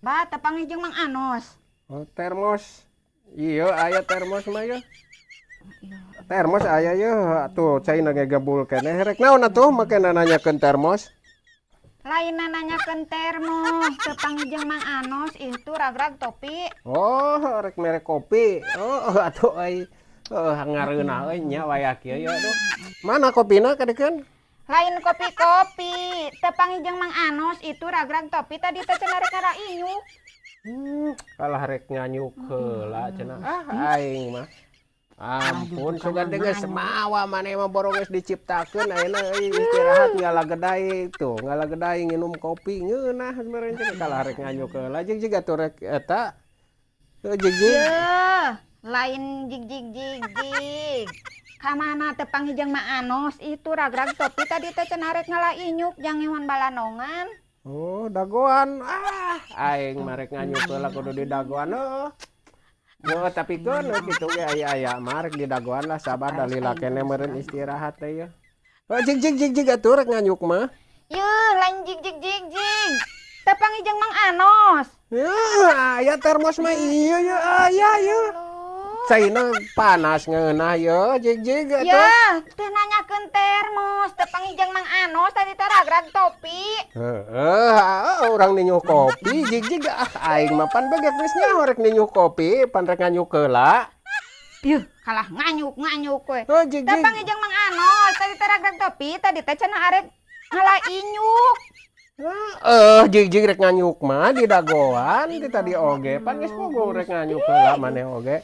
Bah, teu panggih jeung Mang Anos. Oh, termos. Iya, aya termos mah ya. Termos aya ya, atuh caina ge gebul keneh. Rek naon atuh make nanyakeun termos? Lain nanyakeun termos, teu panggih jeung Mang Anos itu ragrag topi. Oh, rek mere kopi. Oh, atuh ai. Oh, ngareunah euy nya wayah kieu ya aduh. Mana kopina kadekeun? Lain kopi-kopi, teu panggih jeung Mang Anos itu ragrag topi tadi teh cenah rek ngala inyuk. Kalah rek nganyuk heula cenah. Ah, aing mah. Ampun, sugan teh geus mawa maneh mah borong geus diciptakeun ayeuna euy istirahat ngalageday tuh, ngalageday nginum kopi ngeunah meureun cenah kalah rek nganyuk heula jeung jiga atuh rek eta. Heuh jig-jig. Yeuh, lain jig jig jig jig. Ka mana teu panggih jeung Mang Anos itu ragrag topi tadi teh cenah rek ngala inyuk jang ngiuhan balanongan. Oh, dagoan. Ah, aing mah rek nganyuk heula kudu di dagoan heuh. Yo, tapi keun kitu ge aya-aya mah rek di dagoan lah sabar da lila keneh meureun istirahat teh ye. Oh, jig jig jig jig atuh rek nganyuk mah. Yeuh, lain jig jig jig jig. Teu panggih jeung Mang Anos. Ya, aya termos mah iya ya aya ya. Caina panas ngeunah ye jig jig atuh. Ya, teu nanyakeun termos, teu panggih jeung Mang Anos tadi teh ragrag topi. Heeh, urang ninyuh kopi jig jig ah aing mah pan begek geus nyaho rek ninyuh kopi pan rek nganyuk heula. Yuh, kalah nganyuk nganyuk we. Oh, jig Teu jig. panggih jeung Mang Anos, tadi teh ragrag topi, tadi teh cenah arek ngala inyuk. Eh, jig jig rek nganyuk mah di dagoan di tadi oge pan geus pogo rek nganyuk heula maneh oge.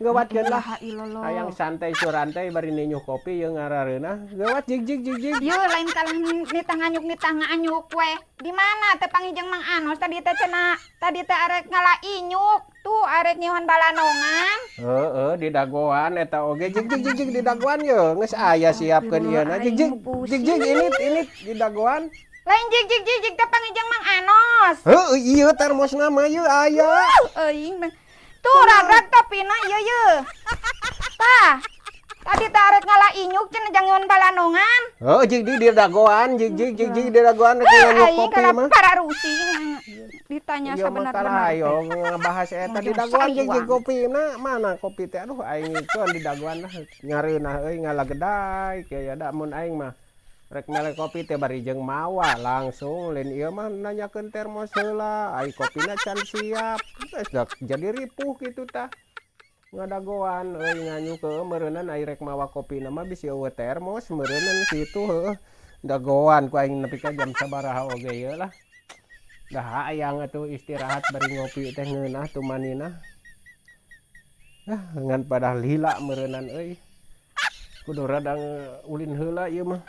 Geuwatkeun lah. Hayang santai surantai bari ninyuh kopi ye ngarareunah. Geuwat jig jig jig jig. Yeuh, lain kalah nitah nganyuk nitah nganyuk we. Di mana teu panggih jeung Mang Anos tadi teh cenah tadi teh arek ngala inyuk. Tuh arek ngiuhan balanongan. Heeh, di dagoan eta oge jig jig jig jig di dagoan ye geus aya siapkeun ieu na jig jig jig jig ini di dagoan. Lain jig jig jig jig teu panggih jeung Mang Anos. Heuh, ieu termosna mah ieu aya. Euing mah. Tuh ragrag topina ieu ye. Tah. Tadi teh arek ngala inyuk cenah jang ngiuhan balanongan. Heuh, jig di dagoan jig jig jig jig di dagoan rek nganyuk Aing kopi kalah mah. para rusi ditanya Iya mah kalah sabenar-benar. Ayo ngebahas eta di dagoan jig jig kopi na mana kopi teh aduh aing itu di dagoan lah ngareunah euy ngalageday kieu da mun aing mah rek mere kopi teh bari jeung mawa langsung lain ieu mah nanyakeun termos heula ai kopina can siap geus da jadi ripuh kitu tah ngadagoan euy nganyuk heueuh meureunnan ai rek mawa kopina mah bisi eueuh termos meureunnan kitu heueuh dagoan ku aing nepi ka jam sabaraha oge ieu lah. Dah hayang atuh istirahat bari ngopi teh ngeunah tumanina. Ah, ngan pada lila meureunnan euy. Kudu rada ulin heula ieu mah.